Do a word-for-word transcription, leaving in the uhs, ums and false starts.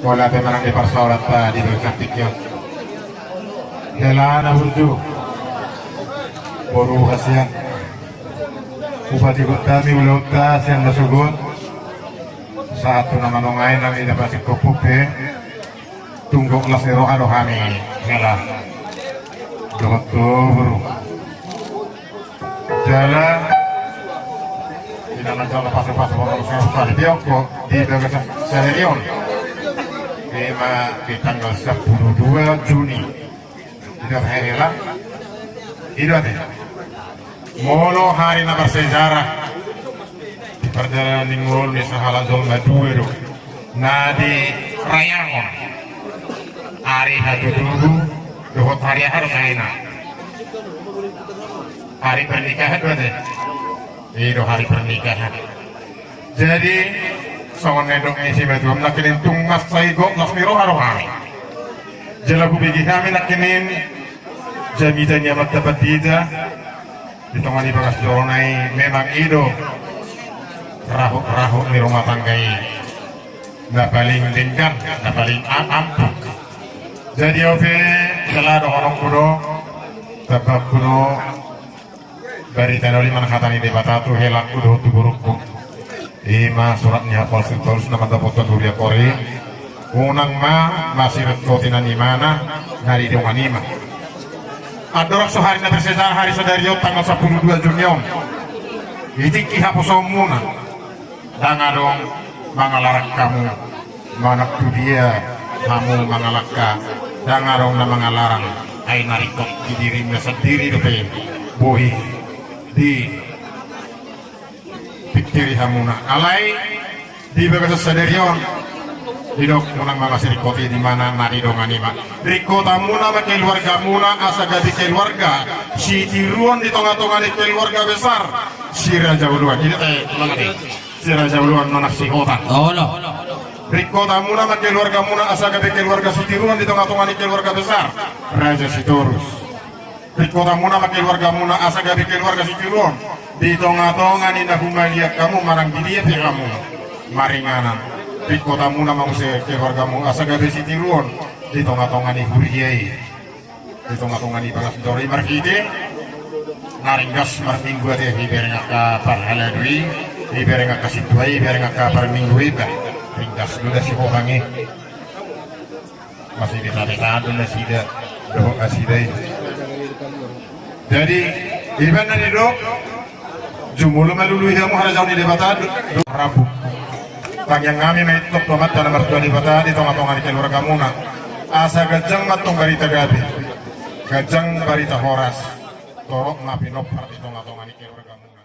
Pola pe manang di parsaoranta di bagasan tingki on. Hela na burju, boru hasian, bupati hutami ulaonta sian na sogot. Sahat tu na manongai nang ida pasik kopuk pe. Tung gok las ni roha do hami hela dohot tu boru. Jala ina manjalo pasupasu boru sari tiongko di bagasan sadari on. Ima di tanggal sepuluh dua Juni. Ido hela. Ido te. Molo hari na bersejarah di pardalanan ni ngolu ni sahalak jolma dua do na dirayahon. Ari hatutubu dohot hari aha do sahina? Hari pernikahan do ate. Ido hari pernikahan. Jadi songon na didok ni simatuam nangkin tung mansai gok las ni roha do hami. Jala hubege hami nangkin jamita ni amanta pandita di tonga ni bagas joro nai memang ido rahut-rahut ni rumah tangga i na paling denggan, na paling am-, ampuh. Jadi ope jala dohononku do tambahku do. Barita na uli manang hata ni Debata tu helangku dohot tu borungku. Ima surat ni Apostol Paulus na mandapothon huria Korint. Unang ma masiringkoti na nimana na didongani ma. Andorang so hari na bersejarah hari sadari on tanggal sepuluh dua Juni on. Di tingki haposoonmuna. Ndang adong mangalarang hamu manang tu dia hamu mangalangka, ndang adong na mangalarang. Ai na ringkot di dirimuna sandiri dope boi dipingkiri hamuna. Alai di bagasan sadari on didok unang ma masiringkoti na nimana na didongani ma. Ringkotanmuna ma keluargamuna asa gabe keluarga sitiruon di tonga-tonga ni keluarga besar Si Raja Uluan. Ido te, manang te. Si Raja Uluan manang Sihotan. Olo. Ringkotanmuna ma keluargamuna asa gabe keluarga sitiruon di tonga-tonga ni keluarga besar Raja Sitorus. Ringkotanmuna ma keluargamuna asa gabe keluarga sitiruon di tonga-tonga ni na humaliang hamu manang di dia pe hamu maringanan. Ringkotanmuna ma muse keluargamu asa gabe sitiruon di tonga-tonga ni huria i. Di tonga-tonga ni bagas joro i marhite na ringgas marminggu ate, ibereng angka parhalado i, ibereng angka sintua i, ibereng angka parminggu i, bah, ringgas do da sihohang i. Masibeta-betaan do nasida dohot nasida i. Jadi ibaen na nidok. Jumolo ma lului hamu harajaon ni Debata do, do rambu. Tangiang nami ma i tongtong tu Amanta na martua Debata di tonga-tonga ni keluargamuna. Asa ganjang ma tong barita gabe, ganjang barita horas. Torop ma pinompar di tonga-tonga ni keluargamuna.